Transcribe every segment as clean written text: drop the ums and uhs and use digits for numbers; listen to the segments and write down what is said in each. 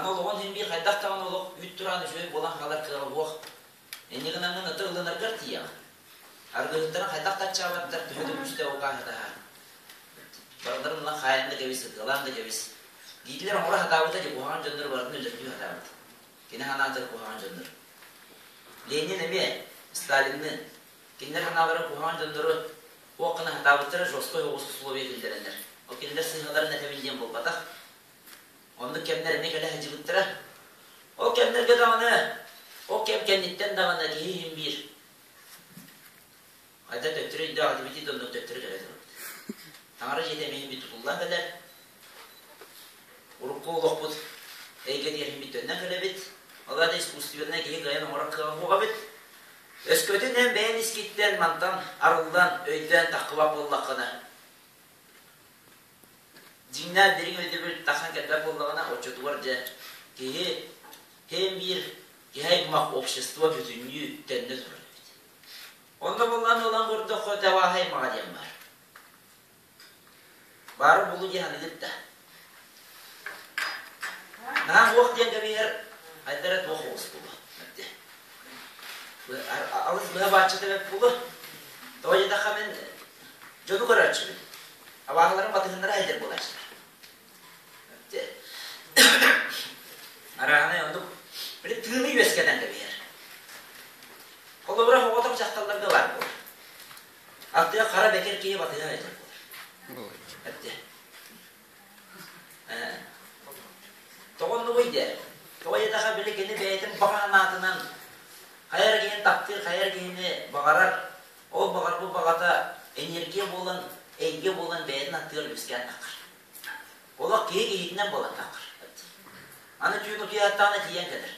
Аны олоҕун иһин биир хайдах даҕаны олох үүт тураан үчүгэй буолан хаалар кыаҕа суох. Инньэ гынаҥҥын аты ылынаргар тиийэҕин. Аргыһыттарын хайдах да аччаабаттар, төһө да күүстээх укааһытаһа. Барыларын ылан хаайан да кэбис, ытыалаан да кэбис. Гитлер оҥоро сатаабыта дии, куһаҕан дьоннору барытын өлөрдүү сатаабыт. Кини санаатыгар куһаҕан дьоннор. Ленин эмиэ Сталинныын кинилэр санаалара куһаҕан дьоннору туох гына сатаабыттара жесткай оҕус условия киллэрэллэр. Ол кинилэр сыыһаларын этэбин диэн буолбатах. Оннук кэмнэр эмиэ кэлэ сылдьыбыттара. Ол кэмнэргэ даҕаны, ол кэм кэнниттэн даҕаны киһи иһин биир хайда төттөрү өйдөөх этибитий да оннук төттөрү кэлэ турбут. Таҥара дьиэтэ эмиэ иһин тутуллан кэлэр. Урукку олохпут эйгэтигэр иһин төннөн кэлэбит. Ол аата искусственнай киһи кыайан оҥорор кыаҕа суох эбит. Өскөтүн эн бэйэн искиттэн мантан арыллан, өйдөөн таххыбат буоллаххына, Дьиҥнээх дириҥ өйдөбүл тахсан кэлбэт буоллаҕына, оччотугар дьэ киһи кэм биир киһи аймах общество бүтүннүү төннө турар эбит. Онно буоллаан ылан көрдөххө табааһы аймаҕа диэн баар. Баары булу дии саныгыт да. Наһаа суох диэн кэбиһэр айдара туох оҕус буолуо. Алыс быһа бааччыта бэт буолуо. Тоҕо диэтэххэ мин дьону көрөөччүбүн. Абааһыларын батыһыннара сылдьар буолааччылар. Арааһынай оннук били тыыны үөскэтэн кэбиһэр. Холобура оҕотох дьахталларга баар буолар. Аттыга хара бэкир киһи батыһа сылдьар буолар. Эттэ. Тоҕо оннугуй диэ? Тоҕо диэтэххэ били кини бэйэтин баҕа санаатынан хайа эрэ киһини таптыыр, хайа эрэ киһини баҕарар Ол баҕарбыт баҕата энергия буолан, эйгэ буолан бэйэтин аттыгар үөскээн таххар. Олох киһи киһитинэн буолан таххар. Аны түүн утуйааттаҕына тиийэн кэлэр.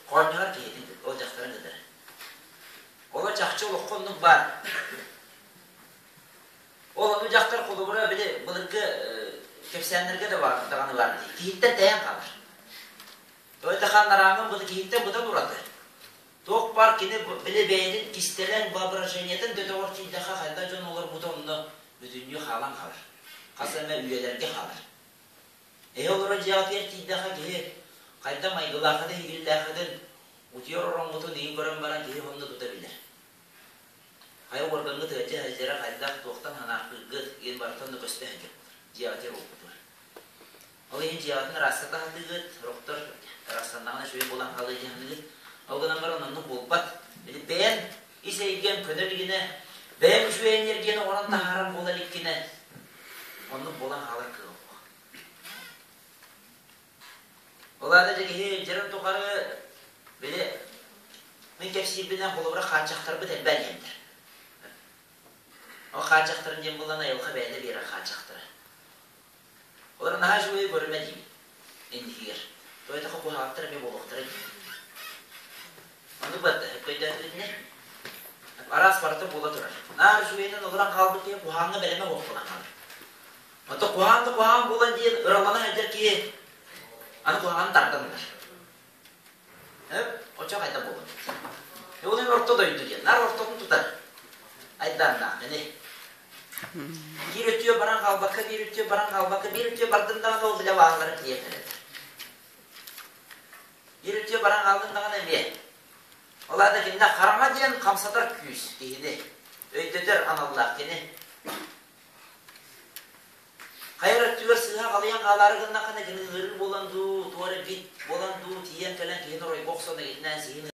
Хоонньоһор киһитин, ол дьахтарын кытары. Олор чахчы олоххо оннук баар. Ол ону дьахтар холобура били былыргы кэпсээннэргэ да баар даҕаны баар дии. Киһиттэн тэйэн хаалар. Той тахааннарааҥҥын бу киһиттэн быдан ураты. Туох баар кини били бэйэтин кистэлэҥ воображениетын көтөҕөр тиийдэххэ хайдах дьон олорбута онно бүтүннүү хаалан хаалар. Хас эмэ үйэлэргэ хаалар. Эһи олорор дьиэҕитигэр тиийдэххэ киһи хайдах майгылааххытын, иһигиллээххитин, утуйар ороҥҥутун иһин көрөн баран киһи онно тута билэр. Хайа уоргаҥҥыт ыалдьа сылдьара хайдах, туохтан ханаахтыыргыт диэн барыта онно көстө сылдьар буолар. Дьиэҕитигэр уоппутугар. Ол иһин дьиэҕитин ыраастата сатыыгыт, сорохтор ыраастаннаҕына үчүгэй буолан хаалыа дии саныыгыт. Ол гынан баран оннук буолбат. Били бэйэҥ ис эйгэҥ көнө илигинэ, бэйэҥ үчүгэй энергияны оҥорон таһаарар буола иликкинэ, оннук буолан хаалар кыаҕа суох. Ол аата дьэ киһи дьэрин тухары били мин кэпсиирбинэн холобура хааччахтарбыт элбээн иһэллэр. Ол хааччахтарын диэн буолан айылҕа бэйэтэ биэрэр хааччахтара. Олор наһаа үчүгэйи көрүмэ диибин инникигэр. Тоҕо диэтэххэ куһаҕаттар эмиэ буолуохтара дии. Оннук барда, өйдөөтүгүтүнэ. Араас барыта буола турар. Наар үчүгэйинэн олорон хаалбыт киһи куһаҕаҥҥа бэлэмэ суох буолан хаалар. Оттон куһаҕан да куһаҕан буолан диэн ыралана сылдьар киһи аны куһаҕаны тардан ылар. Оччо хайдах буолар? Ол иһин орто дойду диэн. Нар ортотун тутар. Айдааннаах ини. Биир өтүө баран хаалбакка, биир өтүө баран хаалбакка, биир өтүө бардын даҕаны ол бile баалларын тиийэн кэлэр. Биир өтүө баран хааллын даҕаны эмиэ. Ол аата кинини хараҥа диэн хамсатар күүс киһини өйдөтөр аналлаах кини. Хайа эрэ өттүгэр сыыһа халыйан хаалаары гыннаххына, кини ыарыы буолан дуу, туох эрэ бит буолан дуу, тиийэн кэлэн киһини оройго охсон эгитинээн сиһин.